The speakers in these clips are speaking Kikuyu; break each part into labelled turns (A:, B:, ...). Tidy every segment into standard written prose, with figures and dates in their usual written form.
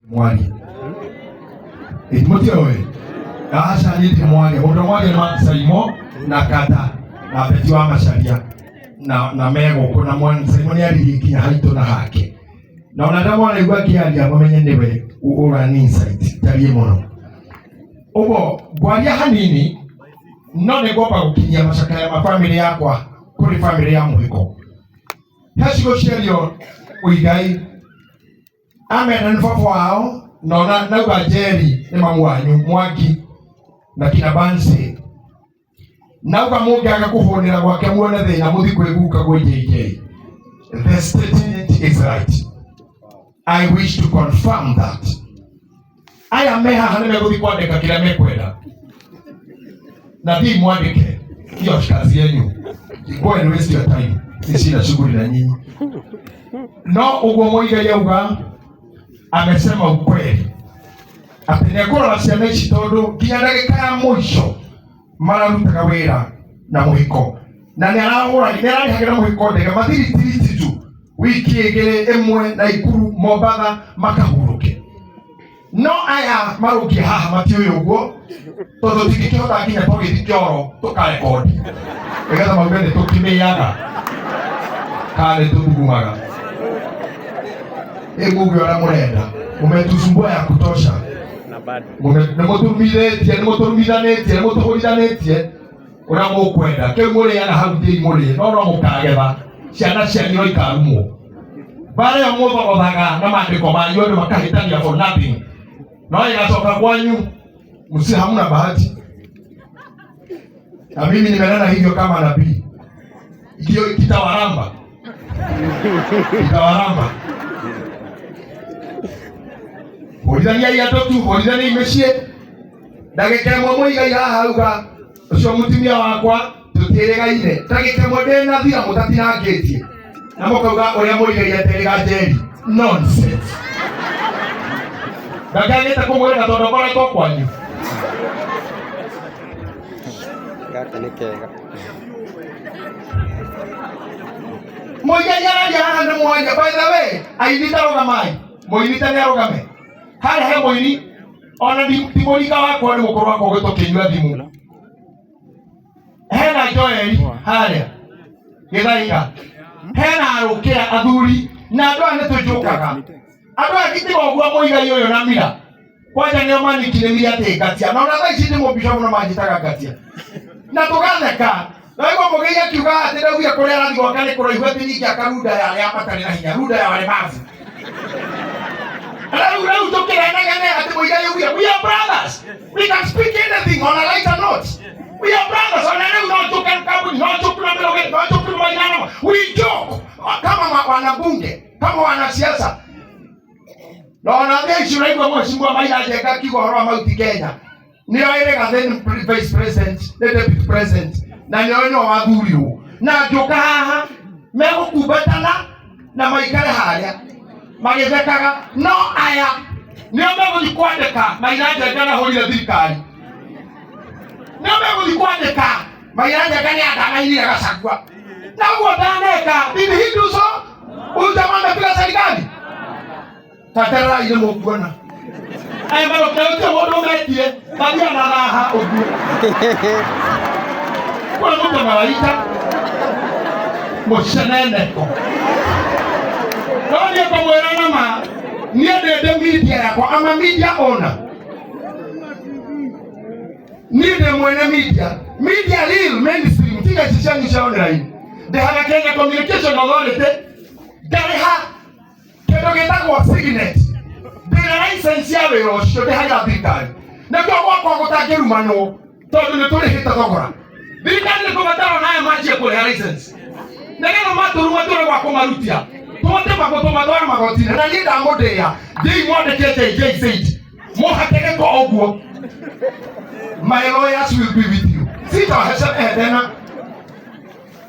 A: Mwaria mũtioĩ aca niĩ ndirĩ mwaria mũndũ mwaria nĩ Saimo na Kata na Beti wa Macharia na megũkũ na mwana Saimo nĩ aririe nginya haitũ na hake na ona ndamwona igua akĩaria mũmenye nĩwe ũrani insight njarie mũno ũguo ngwaria hanini no nĩ ngwamba gũkinyia macakaya ma bamĩrĩ yakwa kũrĩ bamĩrĩ ya mũhĩko he cigo ciario ũigai amena nĩ baba wao nona nauga njeri nĩ mamu wanyu mwangi na kina bansi nauga mũngĩaga kũhũnĩra gwake muone thĩna mũthi kwĩ guka gwĩ JJ. The statement is right. I wish to confirm that aya me haha nĩ megũthiĩ kwandĩka kĩrĩa mekwenda na thiĩ mwandĩke hiyo kazi yenyu. Go and waste your time, sina shughuli na nyinyi. No ũguo Muigai auga amesema ukweli atĩ nĩ ekũrora ciana ici tondũ nginya ndagĩka ya mũico mararutaga wĩra na mũhiko na nĩ arahũra nĩ ararĩhagĩra mũhiko ndege mathiritiriti tu wiki igĩrĩ ĩmwe Naikuru Mombatha makahurũke. No aya marũngiĩ haha matiũĩ ũguo tondũ tũtingĩkĩhota nginya tũgĩthiĩ kĩoro tũkarekondi nĩgetha mauge nĩ tũkimĩaga kana nĩ tũthugumaga. Ĩ muge ũrĩa mũrenda, mũmetusumbua ya kutosha.
B: Na bado
A: nĩ mũtũrumithĩtie, nĩ mũtũrumithanĩtie, nĩ mũtũhũrithanĩtie ũrĩa mũkwenda. Kĩu mũrĩaga hau thiĩi mũrĩe, no no mũkagetha ciana cianyu no ikarumwo. Mbara ĩyo mũthogothaga na maandĩko manyu andũ makahĩtania for nothing, no ĩgacoka kwanyu msi hamna bahati. Na mimi nimenena hivyo kama nabii, ikio kitawaramba, kitawaramba. Hũrithaniai andũ tu, hũrithaniai mĩciĩ. Ndagĩka ĩmwe Muigai haha auga ũcio mũtumia wakwa tũtiĩrĩgaine, ndagĩka ĩmwe ndĩnathira mũtatinangĩtie na mũkauga ũrĩa Muigai aterĩga njeri. Nonsense. Ndakĩagĩte kũmwĩrĩga tondũ ngoretwo kwanyu.
B: Gaka nĩ kega.
A: Muigai araria haha nĩ mwaria. By the way, aini ta rũgamai, mũini ta nĩ arũgame harĩa he mũini ona ti mũrika wakwa nĩ mũkũrũ wakwa ũgĩ tũkĩnyua thimũ hena Joeli harĩa Gĩthaiga, hena arũkĩra athuri na andũ aya nĩ tũnjũkaga andũ aya gitiga ũguo Muigai ũyũ na mira kwanja nĩo manikinĩmire atĩ ngatia na ona thaa ici ndĩ mũbishopu na manjĩtaga ngatia na tũgatheka naigua Mũgĩi akiuga atĩ ndaugire kũrĩa arathiĩ gwaka nĩ kũraihu atĩ ningĩ aka runda ya arĩa matarĩ na hinya, runda ya walemavu. Rĩu rĩu tũkĩrenegene atĩ Muigai augire we are brothers, we can speak anything on a lighter note, we are brothers. Ona rĩu no njũke kambuni, no njũke na mĩrũgĩ, no njũke na mainana, we joke kama wanabunge, kama wanasiasa. Na ona thaa ici ũraigua mheshimiwa Maina Njenga akiuga ũhoro wa Mount Kenya nĩo ĩrĩ Gathĩ nĩ vice president, nĩ deputy president, na nĩo nĩo wathurirwo na ngĩũka haha megũkumbatana na maikare harĩa magĩthekaga. No aya nĩo megũthiĩ kwandĩka Maina Njenga na hũrire thirikari, nĩo megũthiĩ kwandĩka Maina Njenga nĩ andang'ainire Gachagua na ũguo ndaneka. Did he do so? Huyu jamaa amepiga serikali tatererai nĩ mũkuona aya marokera ũcio mũndũ ũmetire mathiaga na raha ũguo kũrĩ mũndũ mawaita mũceneneko. No niĩ ngũmwĩra na ma, niĩ ndĩ media yakwa, ama media owner, niĩ ndĩ mwene media, media real mainstream, tiga ici cianyu cia online. Ndĩhaga Kenya Communication Authority, ngarĩha kĩndũ gĩtagwo signet, ndĩna license ya wĩra ũcio ndĩhagĩra thirikari, nĩkĩo gwakwa gũtangĩrumanwo tondũ nĩ tũrĩhĩte thogora. Thirikari nĩ kũbatara onayo manjie kũrĩha license nĩgetha matũruma tũrĩ gwa kũmarutia tũhote gũtũmatwara magoti-inĩ. Na niĩ ndamũndĩĩa thiĩi mwandĩke JJ said mũhake gĩko ũguo. My lawyers will be with you. Sitawahesemehe tena.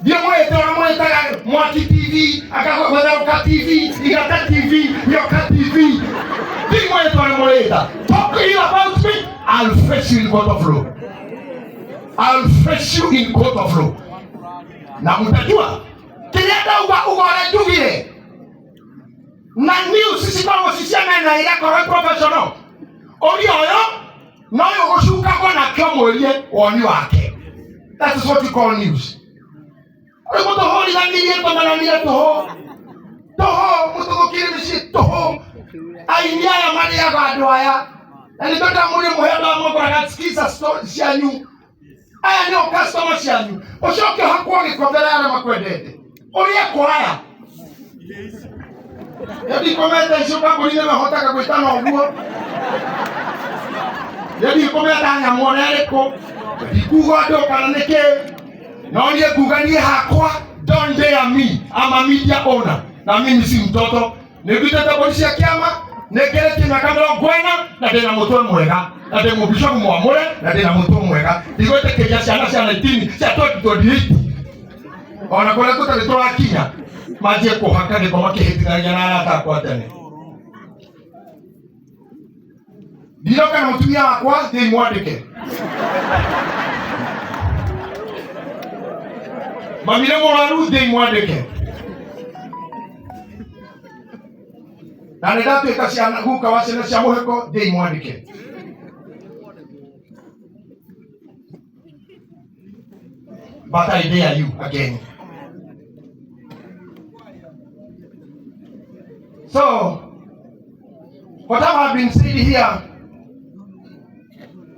A: Thiĩ mwĩte ũrĩa mwĩtaga Mwaki TV, akagũtherũka TV, Igata TV, Nyoka TV. Thiĩ mwĩte ũrĩa mũrĩta. Talk ill about me, I'll face you in court of law. I'll face you in court of law. Na mtajua kĩrĩa ndauga uga ũrĩa njugire. Na news cikoragwo ci cia mena ĩgakorwo ĩ professional. Ũria ũyũ na ũyũ ũgũcukagwo nake ũmwĩrie woni wake. That is what you call news. Rĩu mũtũhũrithanirie tũmenanire tũhũ tũhũ, mũtũthũkire mĩciĩ tũhũ. Aini aya marĩaga andũ aya, na nĩkĩo ndamũrire mũhe andũ aya mũkoraga skiza story cianyu. Aya nĩo customer cianyu. Ũcoke ũhakwo gĩko mbere ya arĩa makwendete ũrĩa kwaya ndikomete icio kambuni-inĩ mahotaga gwĩtana ũguo. Ndikometa nyamũ ona ĩrĩkũ, ndikuga andũ kana nĩkĩ, no niĩ nguga niĩ hakwa, don't dare me. I'm a media owner na mimi si mtoto. Nĩ ndutĩte mbũri cia kĩama, nĩ ngĩrĩtie mĩaka 40, na ndĩna mũtwe mwega, na ndĩ mũbishopu mwamũre, na ndĩna mũtwe mwega. Ndigwĩtĩkĩria ciana cia 19 cia 2028 ona kũrĩa tũtarĩ tũrakinya manjie kũhaka gĩko makĩhĩtithanagia na arata akwa tene. Ndiroka na mũtumia wakwa, thiĩi mwandĩke mami nĩ mũrwaru, thiĩi mwandĩke. Na nĩ ndatuĩka ciana guka wa ciana cia mũhĩko, thiĩi mwandĩke. But I dare you again. So whatever have been said here,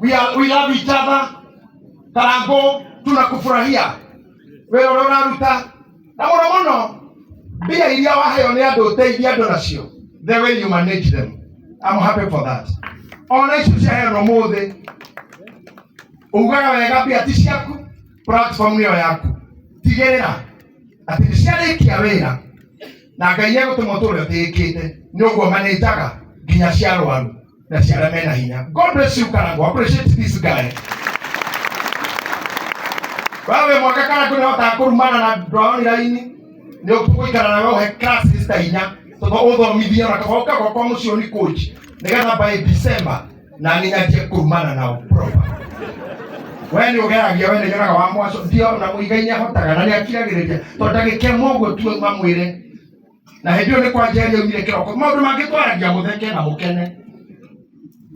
A: we love each other. Karango, tunakufurahia wĩra ũrĩa ũraruta, na mũno mũno mbia iria waheo nĩ andũ ũteithie andũ nacio, the way you manage them, I'm happy for that. Ona icio ciaheanwo ũmũthĩ, ugaga wega, mbia ti ciaku, platform nĩyo yaku. Tigĩrĩra atĩ nĩ ciarĩkia wĩra, na Ngai nĩegũtũma ũtũũre ũtĩĩkĩte nĩ ũguo manĩnjaga nginya cia arwaru na cia arĩa mena hinya. God bless you, Karango. Appreciate this guy. Wewe mwaka Karango nĩhotaga kũrumana na ndwaoni raini, nĩ ũgũikara nawe ũhe classes ta inya tondũ ũthomithie ona kaba ũka gwakwa mũciĩ ni coach, nĩgetha by December na niĩ nyanjie kũrumana nao proper. We nĩ ũgeragia, we nĩ nyonaga wa mwaco ndio na mũigai nĩ ahotaga na nĩ akiragĩrĩria tondũ ndagĩka ĩmwe ũguo tu mamwĩre, na hĩndĩ ĩyo nĩ kwa njeri aumire kĩroko. Maũndũ mangĩ twaragia mũtheke na mũkene,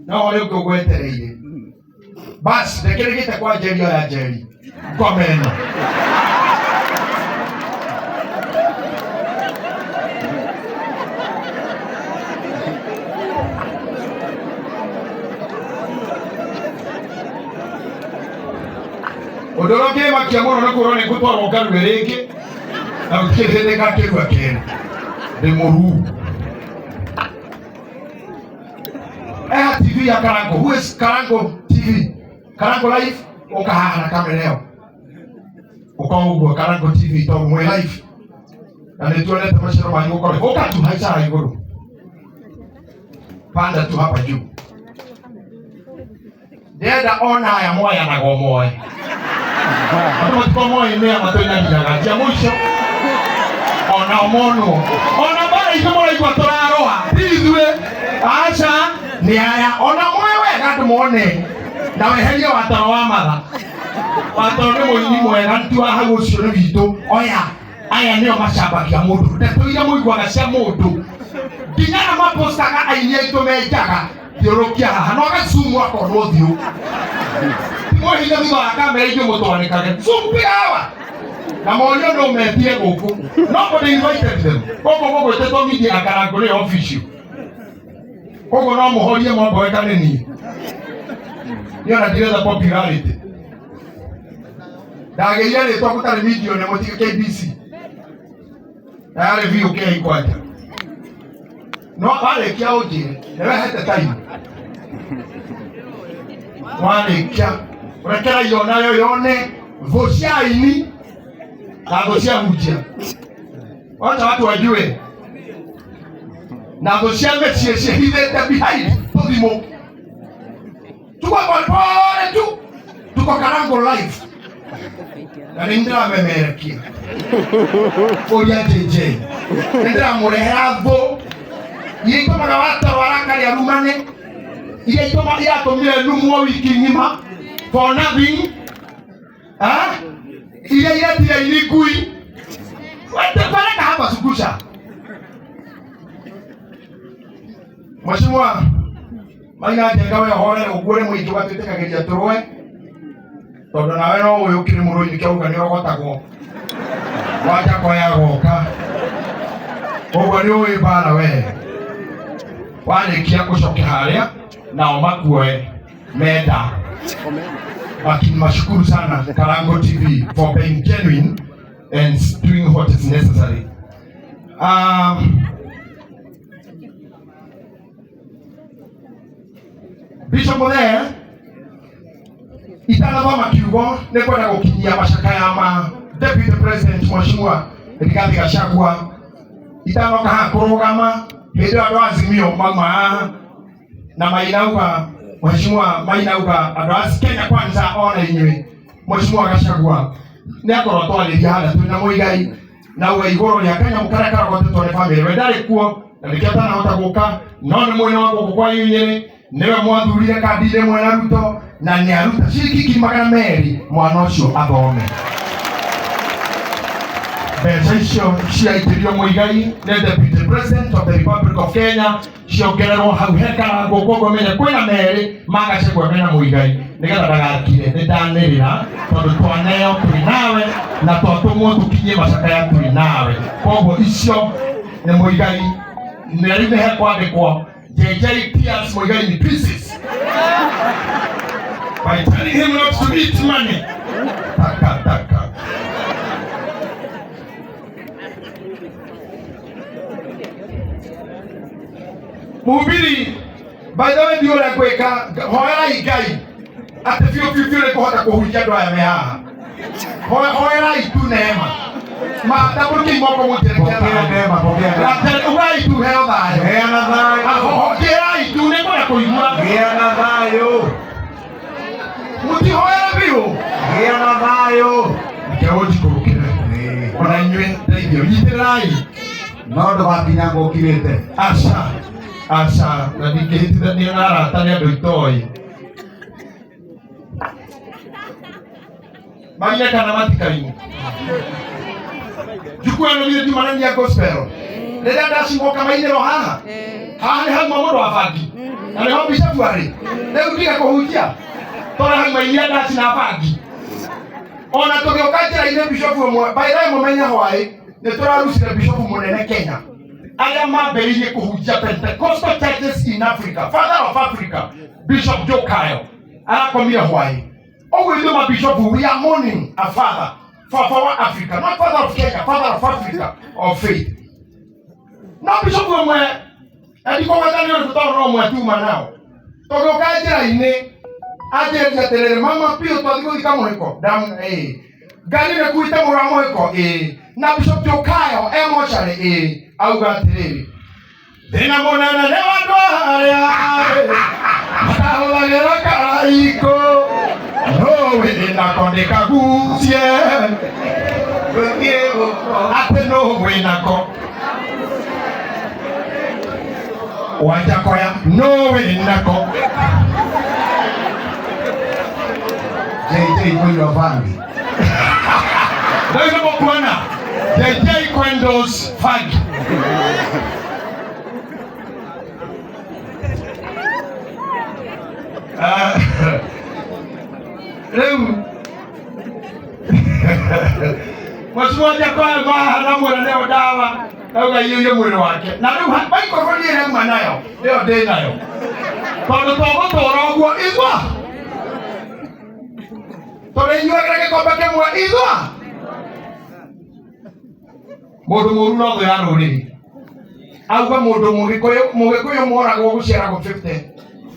A: no ũrĩa ũngĩ ũgwetereire bas ndekĩrĩgĩte kwa njeri oya njeri ngome ĩno. Ũndũ ũrĩa ũngĩmakia mũno nĩ kwĩrwo nĩ ngũtwarwo ngarue rĩngĩ, na gũtirĩ hĩndĩ ngakĩrua kerĩ, ndĩ mũruu. Eha TV ya Karango. Who is Karango TV? Karango Live, ũka haha na kamera ĩyo, ũka ũguo Karango TV, tondũ mwĩ live na nĩ tuonete maciaro manyu gũkorwo. Ũka tu, haica haha igũrũ, panda tu hapa juu. Ndĩrenda ona aya moyanaga omoe, andũ matiko moĩ nĩa matũinaniraga njia mũico, ona monwo ona mbara itũ mũraigua tũrarũa ti ithuĩ, aca, nĩ aya. Ona moe wega andũ mone na weherie watoro wa matha. Watoro nĩ mũini mwega tu wa hau, ũcio nĩ witũ. Oya aya nĩo macambagia mũndũ, ndeto iria mũiguaga cia mũndũ nginya na mapostaga aini aitũ menjaga. Thiũrũkia haha no agacumu akonwo ũthiũ mwĩhithe thutha wa kamera, ithuĩ mũtwanĩkage zoom piga hawa na morio no metire gũkũ. Nobody invited them gũkũ, gũgwĩtĩtwo media ya Karango nĩyo official, koguo no mũhorie mwamboeka nĩ niĩ. Niĩ ona ndiretha popularity, ndagĩire rĩtwa gũtarĩ media nĩ mũtige KBC na yarĩ VOK kwanja. No warĩkia ũnjĩre nĩwehete time, warĩkia ũrekera onayo yone thũ cia aini na thũ cia hunjia, wacha watu wajue, na thũ cia mĩciĩ ciĩhithĩte behind tũthimũ. Tuko pole tu, tuko Karango Live na nĩ ndĩramemerekia ũria JJ, nĩ ndĩramũrehera thũ iria itũmaga watoro arakaria rumane, iria itũma iratũmire numwo wiki ng'ima for nothing. Ah? Iria iretire ini ngui. Wete peleka hapa zungusha. Mheshimiwa Maina Njenga we horere ũguo rĩ mũingĩ ũgatwĩtĩkagĩria tũrũe tondũ nawe no ũĩ ũkĩrĩ mũrũi nĩkĩo auga nĩ ogotagwo Wajackoyah goka ũguo nĩ ũĩ mbara we warĩkia ũcoke harĩa nao makuoe menda. Lakini mashukuru sana Karango TV for being genuine and doing what is necessary. Bishop Muthee itanathoma kiugo nĩ kwenda gũkinyia macakaya ma Deputy President Mheshimiwa Rigathi Gachagua itanoka haha kũrũgama hĩndĩ ĩyo andũ a Azimio mauma haha na mainauga Mheshimiwa mainauga andũ a Kenya Kwanza ona inyuĩ Mheshimiwa Gachagua nĩ akorwo twarĩria harĩa twĩ na Muigai na uga igũrũ rĩa kanyamũ karĩa karogotetwo nĩ bamĩrĩ we ndarĩ kuo na nĩkĩo atanahota gũka no nĩ mwena wa gũkũ kwa Nyĩrĩ nĩwe mwathurire kandi-inĩ ĩmwe na Ruto na nĩ aruta ciringi 200,000 mwana ũcio athome mbeca icio ciaitĩrio Muigai nĩ Deputy President of the Republic of Kenya ciongererwo hau he Karango koguo menye kwĩna merĩ ma Gachagua mena Muigai nĩgetha ndagakire nĩ ndanĩrĩra tondũ twaneo twĩ nawe na twatũmwo tũkinyie macakaya twĩ nawe koguo icio nĩ Muigai na rĩu nĩ hekwandĩkwo JJ tears Muigai in pieces by telling him not to eat money. Taka taka. Mhubiri, by the way, ndio ũrĩa ngwĩka hoerai Ngai atĩ biũ biũ biũ nĩngũhota kũhunjia andũ aya me haha. Hoerai tu neema. Matambũrũkiai moko mũnjerekere
C: Pokea
A: thayũ.
C: neema, pokea neema.
A: Ugai tu heo thayũ.
C: Heana thayũ.
A: Njĩrai tu nĩngwenda kũigua.
C: Gĩa na thayũ.
A: Mũtihoere biũ.
C: Gĩa na thayũ.
A: Reke ũnjikũrũkĩre.
C: Ĩĩ.
A: Ona inyuĩ ndeithio nyitĩrĩrai.
C: No ndũgakinya ngũkirĩte.
A: Aca aca na ndingĩhĩtithania na arata nĩ andũ itoĩ. Maine kana matikaine. Njukua ĩno githĩ ndiumanania gospel. Rĩrĩa ndacimoka mainĩrwo haha haha nĩ hauma mũndũ wa bangi na nĩho bishopu arĩ rĩu ndige kũhunjia tondũ hauma iria ndacina bangi ona tũgĩũka njĩra-inĩ bishopu ũmwe by the way mũmenye hwaĩ nĩ tũrarucire bishopu mũnene Kenya arĩa mambĩrĩirie kũhunjia Pentecostal churches in Africa, father of Africa, Bishop Joe Kayo arakomire hwaĩ ũguo ithuĩ mabishopu we are mourning a father baba wa Africa, not father of Kenya, father of Africa of faith. No bishopu ũmwe na ndikũgweta nĩ ũrĩkũ tondũ no ũmwe tuma nao tũgĩũka njĩra-inĩ anjĩrĩte atĩrĩrĩ mama piũ twathiĩ gũthika mũhĩko ndam ĩĩ ngari nĩ kuĩte mũrũ wa mũhĩko ĩĩ na Bishop Jokayo e mocarĩ ĩĩ auga atĩrĩrĩ thĩna mũnene nĩ wa andũ arĩa matahũthagĩra karaikũ no wĩnako ndĩkagucie
C: Gũthiĩ gũkũ.
A: atĩ no wĩnako Wajackoyah no wĩnako
C: JJ kũnyua bangi.
A: Rĩu nĩ mũkuona JJ Kwendos bangi. Rĩu Mheshimiwa Wajackoyah maha na mwĩra nĩyo ndawa auga iyũire mwĩrĩ wake na rĩu microphone ĩrĩa auma nayo nĩyo ndĩ nayo tondũ tũgũtũra ũguo igua tũrĩnyuagĩra gĩkombe kĩmwe igua mũndũ mũru no thũ ya rũrĩrĩ auga mũndũ mũgĩkũyũ mũgĩkũyũ moragwo gũciaragwo 50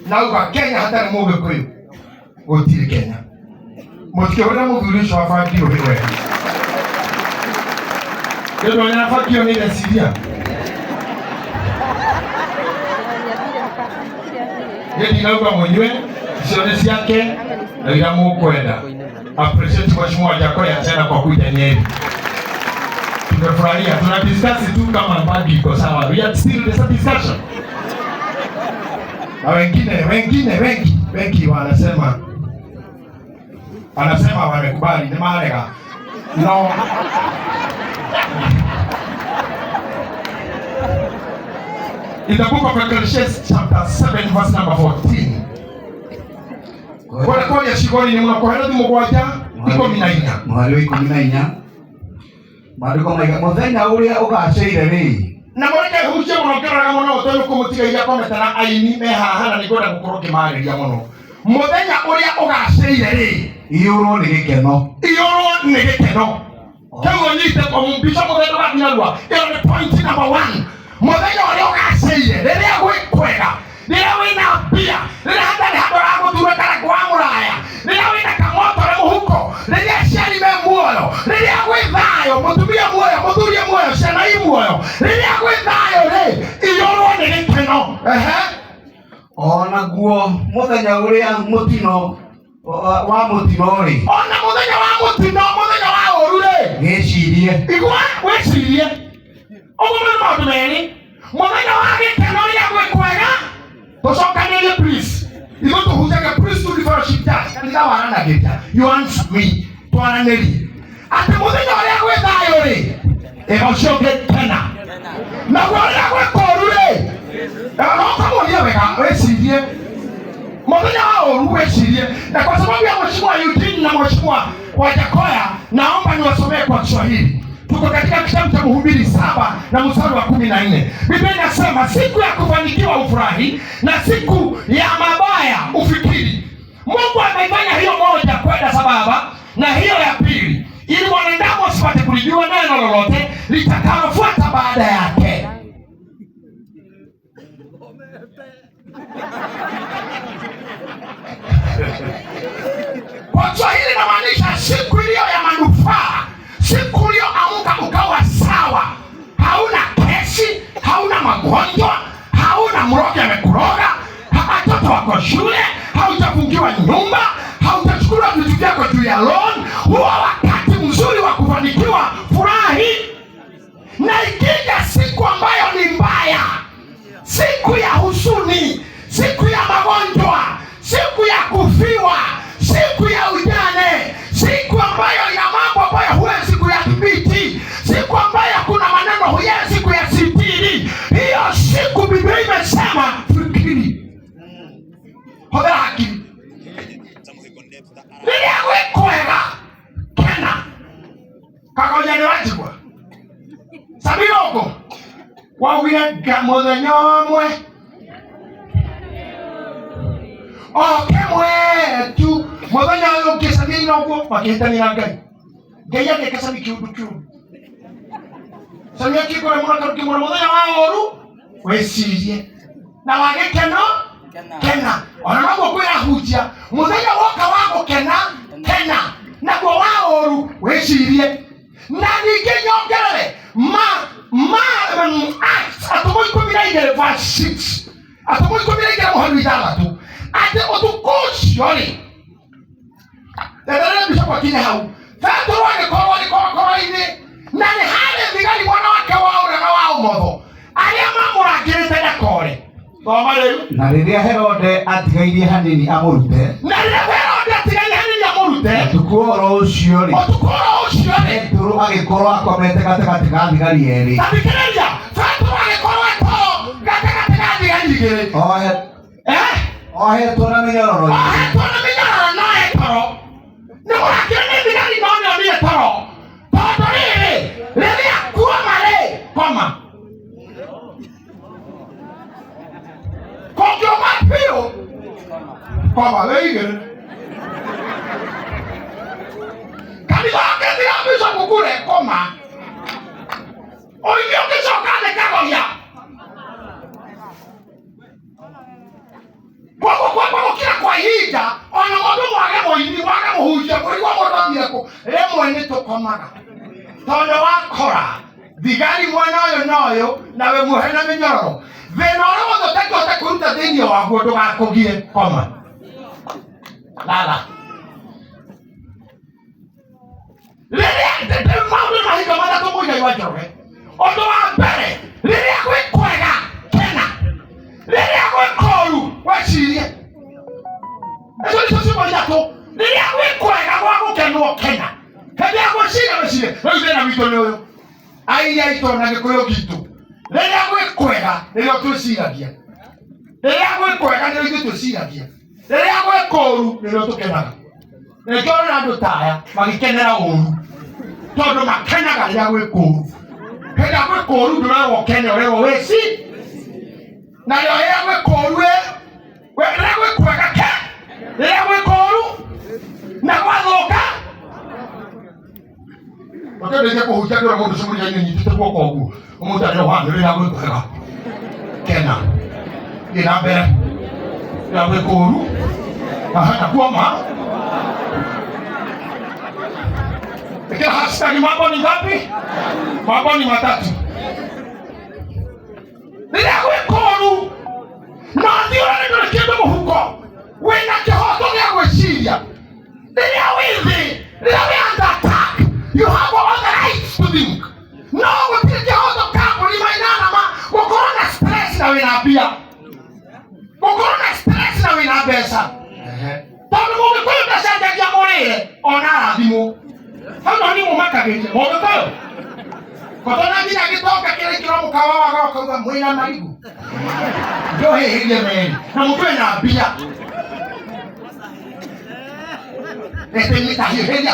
A: na auga Kenya hatarĩ mũgĩkũyũ gũtirĩ Kenya mũtikĩhũrĩra mũthuri ũcio wa bangi ũhĩ wega nĩ ũndũ ũrĩa bangi ĩyo nĩ ĩreciria niĩ ndinauga mũnyue icio nĩ ciake na iria mũkwenda. Appreciate Mheshimiwa Wajackoyah tena kwa kuja Nyeri. Tumefurahia, tuna discuss tu kama bangi iko sawa. We are still in the discussion. Na wengine wengine wengi wengi wanasema wamekubali ni marega. No. In the book of Ecclesiastes chapter 7 verse number 14. Kwenda kwaria ciugo-inĩ mũno Kohelethu mũgwanja ikũmi na inya.
C: Mũhari wa 14. Maandĩko maiga mũthenya ũrĩa ũgacĩire rĩ
A: Na mũreke hunjie mũno ngĩroraga mũno ũtondũ kũmũtiga komete na aini me haha na nĩngwenda gũkorwo ngĩmarĩria mũno. Mũthenya ũrĩa ũgacĩire rĩ
C: iyũrwo nĩ gĩkeno
A: iyũrwo nĩ gĩkeno. Kĩu ũnyite mbica mũthenya ũgathiĩ narua. Ĩyo nĩ point number one. Mũthenya ũrĩa ũgacĩire rĩrĩa gwĩ kwega rĩrĩa wĩna mbia rĩrĩa hatarĩ handũ ũragũthura kana kwa mũraya rĩrĩa wĩna kamotore mũhuko rĩrĩa aciari me muoyo rĩrĩa gwĩ thayũ mũtumia muoyo mũthuri e muoyo ciana i muoyo rĩrĩa gwĩ thayũ rĩ iyũrwo nĩ gĩkeno. Ehe.
C: Onaguo mũthenya ũrĩa mũtino wa mũtino rĩ
A: Ona mũthenya wa mũtino mũthenya wa ũru rĩ
C: gĩcirie
A: igua wĩcirie ũguo nĩ maũndũ merĩ mũthenya wa gĩkeno rĩrĩa gwĩ kwega tũcokanĩrie please ithuĩ tũhunjagia priesthood fellowship church kanitha waranagĩria you answer me twaranĩrie atĩ mũthenya ũrĩa gwĩ thayũ rĩ ĩga ũcio ũngĩ kena naguo rĩrĩa gwĩ kũũru rĩ no ũkamũria wega wĩcirie mũthenya wa ũru wĩcirie na kwa sababu ya mheshimiwa Eugene na mheshimiwa Wajakoya naomba niwasomee kwa Kiswahili. Tuko katika kitabu cha Mhubiri 7 na mstari wa 14. Biblia inasema siku ya kufanikiwa ufurahi na siku ya mabaya ufikiri. Mungu ameifanya hiyo moja kwenda sababa na hiyo ya pili ili mwanadamu asipate kulijua neno lolote litakalofuata baada yake. Kwa Kiswahili inamaanisha siku iliyo ya manufaa, siku uliyoamka ukawa sawa, hauna kesi, hauna magonjwa, hauna mrogi amekuroga, watoto wako shule, haujafungiwa nyumba, haujachukuliwa vitu vyako juu ya loan. Huo wakati mzuri wa kufanikiwa, furahi. Na ikija siku ambayo ni mbaya, siku ya huzuni, siku ya magonjwa, siku ya kufiwa, siku ya ujane, siku ambayo ina mambo ambayo huwezi kuyadhibiti, siku ambayo kuna maneno huwezi kuyasitiri, hiyo siku Biblia imesema fikiri, hũthĩra akili. Rĩrĩa gwĩ kwega kena kagonya nĩ wanjigua Sabiroko waugire nga mũthenya ũmwe o kĩmwe tu mũthenya ũyũ ũngĩ Sabina ũguo makĩhĩtania na Ngai. Ngai agĩka Sabi kĩũndũ kĩũru. Sabi akĩkora mũno akarũkĩmwĩra mũthenya wa ũru wĩcirie na wa gĩkeno kena. Ona noguo kwĩrahunjia mũthenya woka wa gũkena kena naguo wa ũru wĩcirie. Na ningĩ nyongerere ma Acts atũmwo 12 verse 6 atũmwo 12 mũhari 6 atĩ ũtukũ ũcio rĩ tetherere mbica gwakinya hau Petero agĩkorwo arĩ korokoro-inĩ na nĩ harĩ thigari mwena wake wa ũrĩo na wa ũmotho arĩa mamũrangĩrĩte ndakore. Thoma rĩu.
C: Na rĩrĩa Herode atigairie hanini amũrute
A: Na rĩrĩa Herode atigairie hanini amũrute
C: ũtukũ oro ũcio rĩ
A: ũtukũ oro ũcio rĩ
C: Petero agĩkorwo akomete gatagatĩ ka thigari erĩ
A: ta thikĩrĩria Petero agĩkorwo etoro gatagatĩ ka thigari igĩrĩ
C: ohetwo na mĩnyororo
A: ohetwo na mĩnyororo no etoro nĩ mũrakĩra nĩ thigari no nĩonire toro tondũ rĩrĩ rĩrĩa kuoma rĩ koma kũngĩũma biũ koma wĩigĩrĩre kanitha ũngĩthira bishop kure koma ũingĩ ũngĩcoka nĩ kagoria koguo kwamba gũkira kwa ihinda ona mũndũ mwage mũini mwage mũhunjia mũrigwo mũndũ athire kũ rĩmwe nĩ tũkomaga tondũ wakora thigari mwena ũyũ na ũyũ nawe muohe na mĩnyororo thĩna ũrĩa wothe ũtangĩhota kũruta thĩinĩ waguo ndũgakũgie koma lala rĩrĩa maũndũ mahinda matatũ Mũigai wa Njoroge ũndũ wa mbere rĩrĩa gwĩ kwega kena rĩrĩa gwĩ kũũru wecirie icio nicio ciugo ithatũ rĩrĩa gwĩ kwega gwa gũkenwo kena hĩndĩ ya gwĩciria wĩcirie rĩu thĩna witũ nĩ ũyũ aini aitũ na gĩkũyũ gitũ Rĩrĩa gwĩ kwega nĩrĩo twĩciragia, rĩrĩa gwĩ kwega nĩrĩo ithuĩ twĩciragia, rĩrĩa gwĩ kũũru nĩrĩo tũkenaga. Nĩkĩo ũrona andũ ta aya magĩkenera ũũru, tondũ makenaga rĩrĩa gwĩ kũũru. Hĩndĩ ĩrĩa gwĩ kũũru ndũrerwo ũkene, ũrerwo wĩci. Na rĩo rĩrĩa gwĩ kũũru rĩrĩa gwĩ kwega ke, rĩrĩa gwĩ kũũru na gwathũka Ũkĩambĩrĩria kũhunjia ndũra mũndũ ũcio mũriga-inĩ nyitĩte guoko ũguo ũmũtarĩre ũhana rĩrĩa gwĩ kwega kena thiĩ na mbere rĩrĩa gwĩ kũũru aha na kuoma ĩkĩra hashtag mambo ni ngapi? Mambo ni matatu. Rĩrĩa gwĩ kũũru no thiĩ ũrore ndũrĩ kĩndũ mũhuko, wĩna kĩhoto gĩa gwĩciria. Rĩrĩa wĩ thĩ, rĩrĩa wĩ under attack, you have all the rights to think. No gũtirĩ kĩhoto ka mbũri mainana ma gũkorwo na stress na wĩna mbia, gũkorwo na stress na wĩna mbeca, tondũ mũgĩkũyũ ndacenjagia mũrĩre ona arathimwo. Hau no nĩ mũmakagĩria mũgĩkũyũ kotona nginya gĩtonga kĩrĩa ikĩrwo mũkawa waga ũkauga mwĩna marigũ ndũhĩhĩrie merĩ na mũndũ ena mbia ĩtĩmĩtahiũhĩria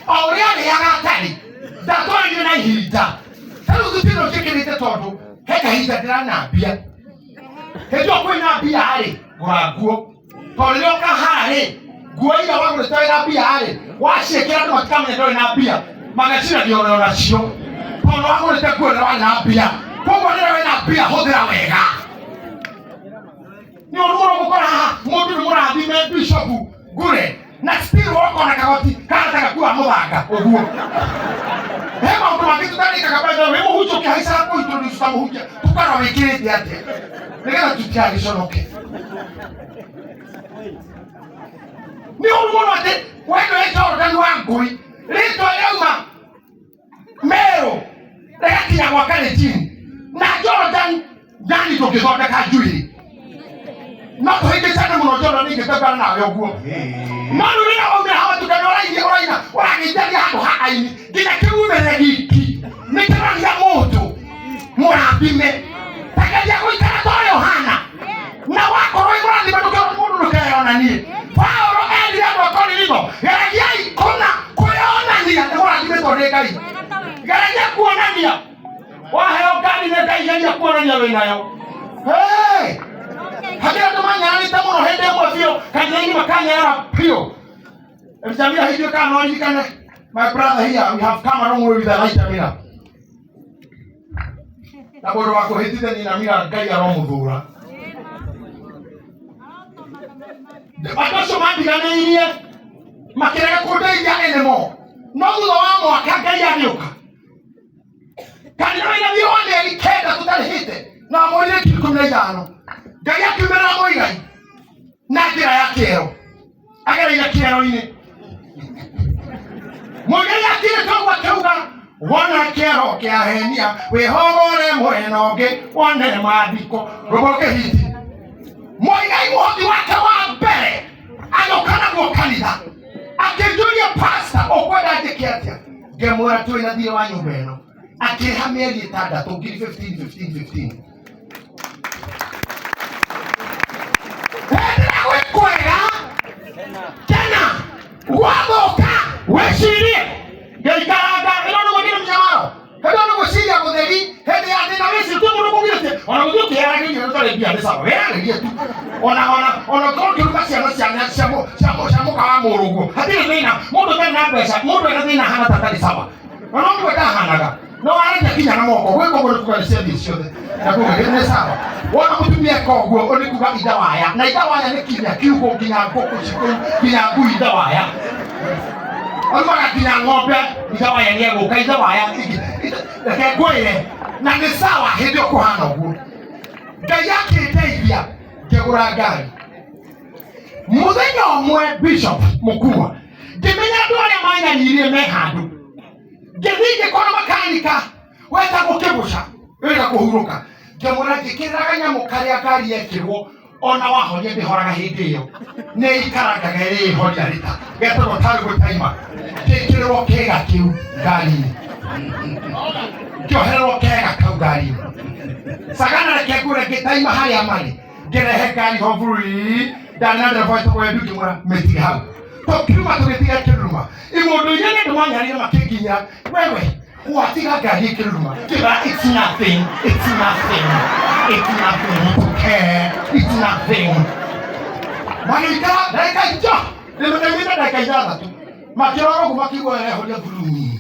A: o ũrĩa arĩaga atarĩ ndatwarire na ihinda. Tarĩu thutino njĩkĩrĩte tondũ he kahinda ndĩrana mbia. Hĩndĩ ĩyo kwĩna mbia rĩ, gũra nguo, tondũ rĩrĩa ũkaha rĩ, nguo iria wagũrĩte wĩna mbia rĩ, waciĩkĩra andũ matikamenya ndũrĩ na mbia, mageciragia ũrĩ onacio tondũ wagũrĩte nguo rĩrĩa warĩ na mbia. Koguo rĩrĩa wĩna mbia hũthĩra wega. Nĩ ũndũ mũno gũkora haha mũndũ nĩ mũrathime bishop ngure na still wokona kagoti kahana gakua mũthanga ũguo. He maũndũ mangĩ tũtarĩkaga. By the way, mũhunjia ũkĩhaicaga kũ introduce ta mũhunjia tũkarora wĩkĩrĩte atĩa nĩgetha tũtigagĩconoke. Nĩ ũru mũno atĩ wendo wĩ Jordan wa ngũi rĩtwa rĩauma Meru rĩgakinya gwa Kalenjin na Jordan yani ndũngĩthondeka njuĩrĩ no tũhĩngĩcane mũno. Jordan ingĩtembera nawe ũguo, no rĩu rĩrĩa waumĩra hawa tukana ũrairie ũraina ũragĩitharia handũ ha aini nginya kĩumĩre giki nĩ kĩroria mũndũ mũrathime. Tageria gũikara ta ũrĩa ũhana na wakorwo wĩ mũrathime ndũkerwo mũndũ ndũkeyonanie. Paulo erire andũ a Korinitho, geragiai kũna kwĩyonania nĩ mũrathimĩtwo nĩ Ngai. Geragia kuonania waheo ngari nĩ Ngai, geria kuonania wĩnayo. Hey! Hakĩrĩ andũ manyaranĩte mũno hĩndĩ ĩmwe biũ kanitha-inĩ, makanyarara biũ. Elijah hĩndĩ kana no ririkane, my brother here, we have come a long way with Elijah Mira na mũndũ wa kũhĩtithania na Mira, Ngai aromũthũra. Andũ acio mandiganĩirie makĩrega kũndeithia anymore, no thutha wa mwaka Ngai agĩũka kanitha wĩna thiĩ wa mĩeri 9 tũtarĩhĩte na mwĩrire 15,000. Ngai akiumĩrĩra Mũigai na njĩra ya kĩero agereire kĩero-inĩ. Mũigai akirĩte ũguo akiuga, wona kĩero kĩahenia wĩhogore mwena ũngĩ wone mathiko rũgo kĩhiti. Mũigai mũhothi wake wa mbere agĩũka naguo kanitha akĩnjũria, "Pasta, ũkwenda njĩke atĩa?" Ngĩmwĩra twĩna thiĩ wa nyũmba ĩno. Akĩrĩha mĩeri 6 ngiri 15 15 15. Hĩndĩ ĩrĩa gwĩ kwega kena, gwathũka wĩcirie ngĩikaranga ĩno nĩguo ndĩrĩ mĩnyamaro. Hĩndĩ ĩyo nĩ gwĩciria gũtheri hĩndĩ ya thĩna wĩcirie ti mũndũ kũgirĩtie ona gũthiĩ ũkĩyaragĩria ũtarĩ mbia nĩ sawa wĩyarĩrie tu ona ũkorwo ũkĩruga ciana cia mũka wa mũrũguo hatirĩ thĩna. Mũndũ ũtarĩ na mbeca, mũndũ ena thĩna ahana ta atarĩ sawa, ona ũguo ndahanaga no araria nginya na moko gwĩka ũguo nĩ kuga nĩ ciathiĩ ciothe na kuga nĩ sawa. Wona mũtumia eka ũguo nĩ kuga ithawaya na ithawaya nĩ kinya kiugo nginya ngũkũ cikũu nginya ngui ithawaya oimaga nginya ng'ombe ithawaya nĩ egũka ithawaya. Reke ngwĩre na nĩ sawa hĩndĩ ĩyo kũhana ũguo. Ngai akĩndeithia ngĩgũra ngari mũthenya ũmwe bishop mũkua ngĩmenya andũ arĩa manyaririe me handũ. Ngĩthiĩ ngĩkora makanika wetagwo kĩgũca wĩra kũhurũka, ngĩmwĩra njĩkĩrĩra kanyamũ karĩa ngari yekĩrwo ona wahoria ndĩhoraga hĩndĩ ĩyo nĩ ikarangaga ĩrĩ ĩhoria rĩta getagwo tarũgũ taima. Ngĩkĩrĩrwo kĩga kĩu ngari-inĩ, ngĩohererwo kega kau ngari-inĩ. Sagana reke ngũre ngĩtaima harĩa marĩ ngĩrehe ngari ho bũrũri ndarĩ na ndereba wetagwo Edu ngĩmwĩra mĩtige hau tũkiuma tũgĩtiga kĩruruma imũndũ iria nĩ andũ manyarire makĩnginya wewe watiga ngari ĩkĩruruma ngĩmera it's nothing, it's nothing, it's nothing, it's okay, it's nothing. Magĩikara ndagĩka ijo rĩmĩte ndagĩka ithathatũ makĩrora ũguo makĩigua ehoria thurumi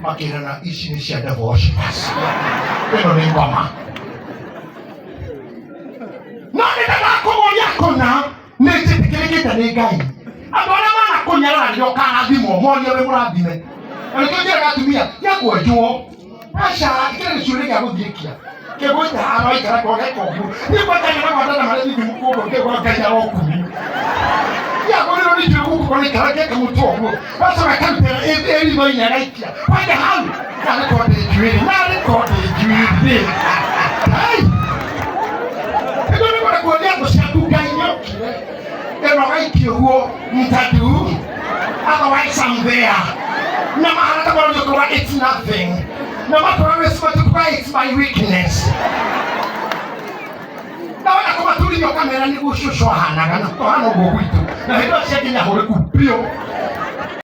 A: makĩrana ici nĩ cia devil worshippers ĩno nĩ ngoma no nĩ ndakũgũria kũna nĩ njĩtĩkĩrĩkĩte nĩ Ngai andũ arĩa manakũnyarara rĩrĩa ũkarathimwo monie wĩ mũrathime na nĩkĩo njĩraga atumia ya kwenjwo aca kĩrĩ gĩcuĩrĩ gĩa gũthiĩkia kĩgwĩte haha waikara kwageka ũguo niĩ kwatanya na gwatana marĩa thithi mũkũndũ kĩgwa Ngai arokumio yagũrĩrwo nĩ njuĩrĩ gũkũ kona ikara geka mũtwe ũguo gacoka karutĩra ĩritho-inĩ agaikia kwanja hau narĩ korwo ndĩ njuĩrĩ narĩ korwo ndĩ njuĩrĩ Ai! Nĩguo nĩkwenda kuonia thũ ciaku Ngai nĩokire ĩno gaikia ũguo mtadu otherwise I'm there na mahana ta mwana ũkauga it's nothing na makora wĩcimatukuga it's my weakness na wenda kũmaturithia ũkamera nĩguo cũcũ ahanaga na tũhana ũguo gwitũ na hĩndĩ ĩyo ciakinya hũrĩku biũ.